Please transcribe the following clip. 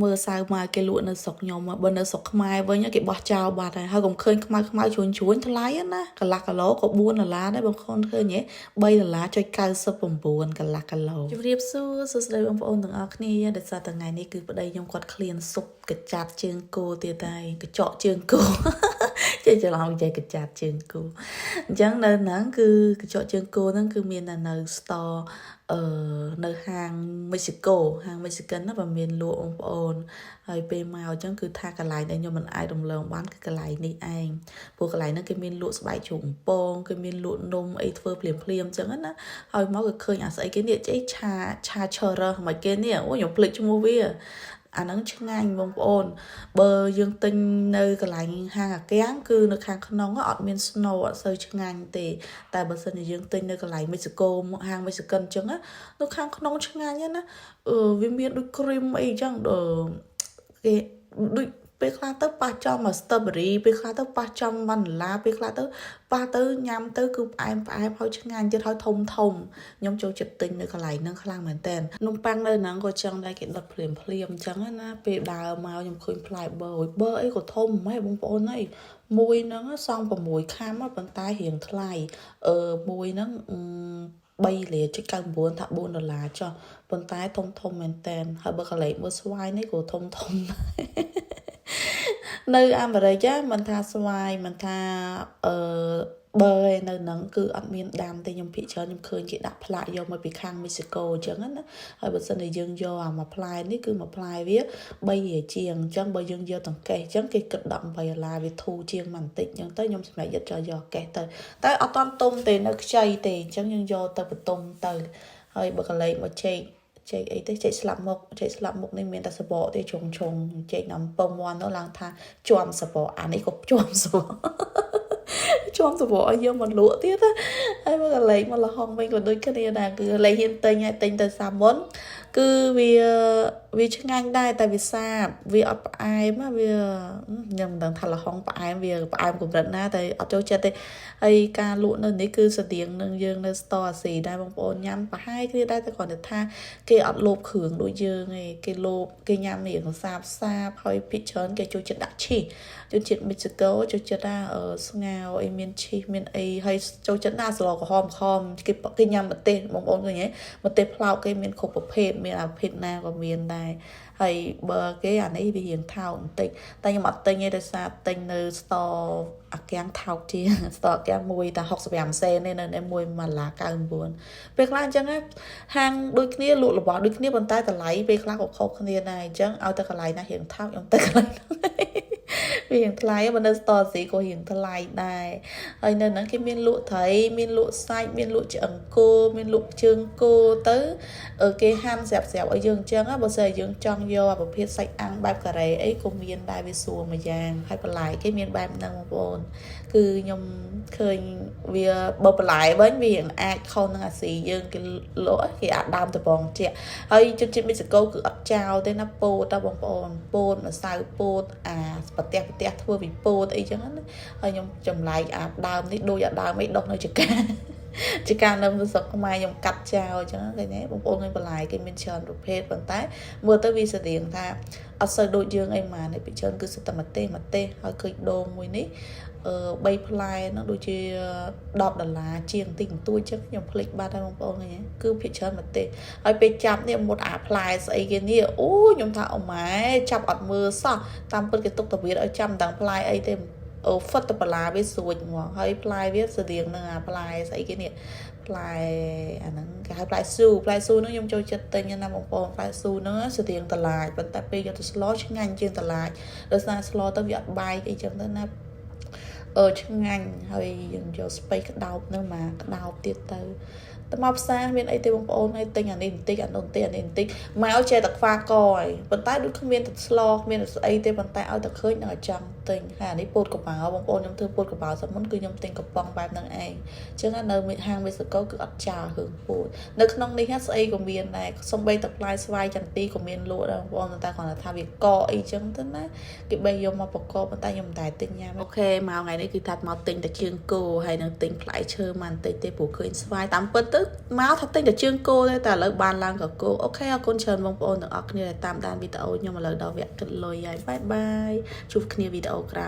មើលសៅមកគេលក់នៅស្រុកខ្ញុំបើនៅស្រុកខ្មែរវិញគេបោះចោលបាត់ហើយហើយកុំឃើញខ្មៅខ្មៅជ្រួញជ្រួញថ្លៃណាកន្លះគីឡូក៏4ដុល្លារដែរបងប្អូនឃើញទេ3ដុល្លារចុច99កន្លះគីឡូជម្រាបសួរសួស្តីបងប្អូនទាំងអស់គ្នាដោយសារតែថ្ងៃនេះគឺប្តីខ្ញុំគាត់ឃ្លានស៊ុបកញ្ចាត់ជើងគោទៀតហើយកញ្ចក់ជើងគោ ចេះច្រឡំចេះកញ្ចាត់ជើងគោអញ្ចឹងនៅហ្នឹងគឺកញ្ចក់ជើងគោហ្នឹងគឺមានតែនៅ store អឺនៅហាងមិចស៊ីកូហាង Mexican ណាបើមានលក់បងប្អូនហើយពេលមកអញ្ចឹងគឺថាកន្លែងដែលខ្ញុំមិនអាចរំលងបានគឺកន្លែងនេះឯងព្រោះកន្លែងហ្នឹងគេមានលក់ស្បែកជ្រូកបំពងគេមានលក់នំអីធ្វើភ្លាមភ្លាមអញ្ចឹងណាហើយមកក៏ឃើញអាស្អីគេនេះចេះឆាឆាឆរមិនគេនេះអូខ្ញុំភ្លេចឈ្មោះវាអាហ្នឹងឆ្ងាញ់បងប្អូនបើយើងទិញនៅកន្លែងហាងអាកាំងគឺនៅខាងក្នុងអត់មាន snow អត់សូវឆ្ងាញ់ទេតែបើសិនជាយើងទិញនៅកន្លែងមិចស៊ីកូហាង Mexican អញ្ចឹងណានៅខាងក្នុងឆ្ងាញ់ណាអឺវាមានដូច cream អីអញ្ចឹងគេដូចពេលខ្លះទៅប៉ះចំមក strawberry ពេលខ្លះទៅប៉ះចំ vanilla ពេលខ្លះទៅប៉ះទៅញ៉ាំទៅគឺផ្អែមផ្អែមហើយឆ្ងាញ់ទៀតហើយធំធំខ្ញុំចូលចិត្តទិញនៅកន្លែងហ្នឹងខ្លាំងមែនតើនំប៉័ងនៅហ្នឹងក៏ចឹងដែរគេដុតភ្លាមភ្លាមអញ្ចឹងណាពេលដើរមកខ្ញុំឃើញផ្លែបឺបឺអីក៏ធំម៉េះបងប្អូនអីមួយហ្នឹងសង់6ខាំប៉ុន្តែរៀងថ្លៃអឺមួយហ្នឹង3លាចុច99ថា4ដុល្លារចុះប៉ុន្តែធំធំមែនតែនហើយបើកលេខមើលស្វាយនេះក៏ធំធំដែរនៅអាមេរិកមិនថាស្វាយមិនថាអឺបើឯនៅហ្នឹងគឺអត់មានដាំទេខ្ញុំភាគច្រើនខ្ញុំឃើញគេដាក់ផ្លាកយកមកពីខាងមិចស៊ីកូអញ្ចឹងណាហើយបើសិនជាយើងយកអាមួយផ្លែនេះគឺមួយផ្លែវា3រៀលជាងអញ្ចឹងបើយើងយកតង្កេះអញ្ចឹងគេគិត18ដុល្លារវាធូរជាងបន្តិចអញ្ចឹងទៅខ្ញុំសម្រេចយកយកកេះទៅតែអត់តាន់ទុំទេនៅខ្ចីទេអញ្ចឹងយើងយកទៅបន្ទុំទៅហើយបើកលេខមកចេកចេកអីទេចេកស្លាប់មុខចេកស្លាប់មុខនេះមានតែសបកទេជ្រុងជ្រុងចេកណាំពងមាន់នោះឡើងថាជាំសបកអានេះក៏ជាំសបកជាំសបកឲ្យយកមកលក់ទៀតហើយមកកលេចមកលហុងវិញក៏ដូចគ្នាដែរគឺលេខហ៊ានទិញហើយទិញទៅសាមុនគឺវាវាឆ្ងាញ់ដែរតែវាសាបវាអត់ផ្អែមវាខ្ញុំមិនដឹងថាលហុងផ្អែមវាផ្អែមកម្រិតណាតែអត់ចូលចិត្តទេហើយការលក់នៅនេះគឺស្តៀងនឹងយើងនៅ store អាស៊ីដែរបងប្អូនញ៉ាំប្រហែលគ្នាដែរតែគ្រាន់តែថាគេអត់លោបគ្រឿងដូចយើងឯងគេលោបគេញ៉ាំរៀងសាបសាបហើយភាគច្រើនគេចូលចិត្តដាក់ឈីសជនជាតិមិចស៊ីកូចូលចិត្តថាស្ងោរអីមានឈីសមានអីហើយចូលចិត្តណាស្លក្រហមខំគេគេញ៉ាំម្ទេសបងប្អូនឃើញទេម្ទេសផ្លោកគេមានគ្រប់ប្រភេទមានអាប្រភេទណាក៏មានដែរហើយបើគេអានេះវារៀងថោកបន្តិចតែខ្ញុំអត់ទិញទេដោយសារទិញនៅ store អាកាំងថោកជាង store អាកាំងមួយតែ65សេនទេនៅនេះមួយ1ដុល្លារ99ពេលខ្លះអញ្ចឹងហាងដូចគ្នាលក់របស់ដូចគ្នាប៉ុន្តែតម្លៃពេលខ្លះក៏ខុសគ្នាដែរអញ្ចឹងឲ្យតែកន្លែងណារៀងថោកខ្ញុំទៅកន្លែងហ្នឹងវារៀងថ្លៃបើនៅ store ស៊ីក៏រៀងថ្លៃដែរហើយនៅហ្នឹងគេមានលក់ត្រីមានលក់សាច់មានលក់ឆ្អឹងគោមានលក់ជើងគោទៅគេហាន់ស្រាប់ស្រាប់ឲ្យយើងអញ្ចឹងបើសិនយើងចង់យកប្រភេទសាច់អាំងបែបការ៉េអីក៏មានដែរវាស្រួលមួយយ៉ាងហើយបន្លែគេមានបែបហ្នឹងបងប្អូនគឺខ្ញុំឃើញវាបើបន្លែវិញវារៀងអាចខុសនឹងអាស៊ីយើងគេលក់គេអាចដើមដបងជាហើយជនជាតិមិចស៊ីកូគឺអត់ចោលទេណាពោតតបងប្អូនពោតម្សៅពោតអាប្រទះប្រទះធ្វើពីពោតអីចឹងណាហើយខ្ញុំចម្លែកអាដើមនេះដូចអាដើមអីដុះនៅចកាជាការនៅស្រុកខ្មែរខ្ញុំកាត់ចោលអញ្ចឹងឃើញទេបងប្អូនឃើញបន្លែគេមានច្រើនប្រភេទប៉ុន្តែមើលទៅវាស្តៀងថាអត់សូវដូចយើងអីម៉ានេះពីច្រើនគឺសិតតែម្ទេសម្ទេសហើយឃើញដូងមួយនេះអឺ3ផ្លែហ្នឹងដូចជា10ដុល្លារជាងតិចបន្តួចចឹងខ្ញុំភ្លេចបាត់ហើយបងប្អូនឃើញទេគឺភាគច្រើនម្ទេសហើយពេលចាប់នេះមុតអាផ្លែស្អីគេនេះអូខ្ញុំថាអូម៉ែចាប់អត់មើលសោះតាមពិតគេទុកតាវាឲ្យចាំតាំងផ្លែអីទេអូហ្វិតតបន្លាវាស្រួចហ្មងហើយផ្លែវាស្តៀងនឹងអាផ្លែស្អីគេនេះផ្លែអាហ្នឹងគេហៅផ្លែស៊ូផ្លែស៊ូហ្នឹងខ្ញុំចូលចិត្តទិញណាបងប្អូនផ្លែស៊ូហ្នឹងស្តៀងតឡាចប៉ុន្តែពេលយកទៅស្លឆ្ងាញ់ជាងតឡាចដោយសារស្លទៅវាអត់បែកអីចឹងទៅណាអឺឆ្ងាញ់ហើយយើងយកស្ពៃក្តោបហ្នឹងមកក្តោបទៀតទៅទៅមកផ្សារមានអីទេបងប្អូនហើយទិញអានេះបន្តិចអានោះបន្តិចអានេះបន្តិចមកចេះតែខ្វាកហើយប៉ុន្តែដូចគ្មានតែស្លគ្មានតែស្អីទេប៉ុន្តែឲ្យតែឃើញនឹងឲ្យចង់ទិញហើយអានេះពោតកបោបងប្អូនខ្ញុំធ្វើពោតកបោសិនមុនគឺខ្ញុំទិញកំប៉ុងបែបហ្នឹងឯងអញ្ចឹងនៅហាងមេស៊ីកូគឺអត់ចោលរឿងពោតនៅក្នុងនេះស្អីក៏មានដែរសំបីតែផ្លែស្វាយចន្ទីក៏មានលក់ដែរបងប្អូនតែគ្រាន់តែថាវាកកអីចឹងទៅណាគេបេះយកមកប្រកបប៉ុន្តែខ្ញុំមិនតែទិញញ៉ាំOK មកថ្ងៃនេះគឺថាមកទិញតែជើងគោហើយនឹងទិញផ្លែឈើមកបន្តិចទេព្រោះឃើញស្វាយតាមពិតទៅ ទៅមកថាទិញតែជើងគោទេតែឥឡូវបានឡើងកគោ OK អរគុណច្រើនបងប្អូនទាំងអស់គ្នាដែលតាមដានវីដេអូខ្ញុំឥឡូវដល់វគ្គគិតលុយហើយ bye bye ជួបគ្នាវីដេអូក្រោយ។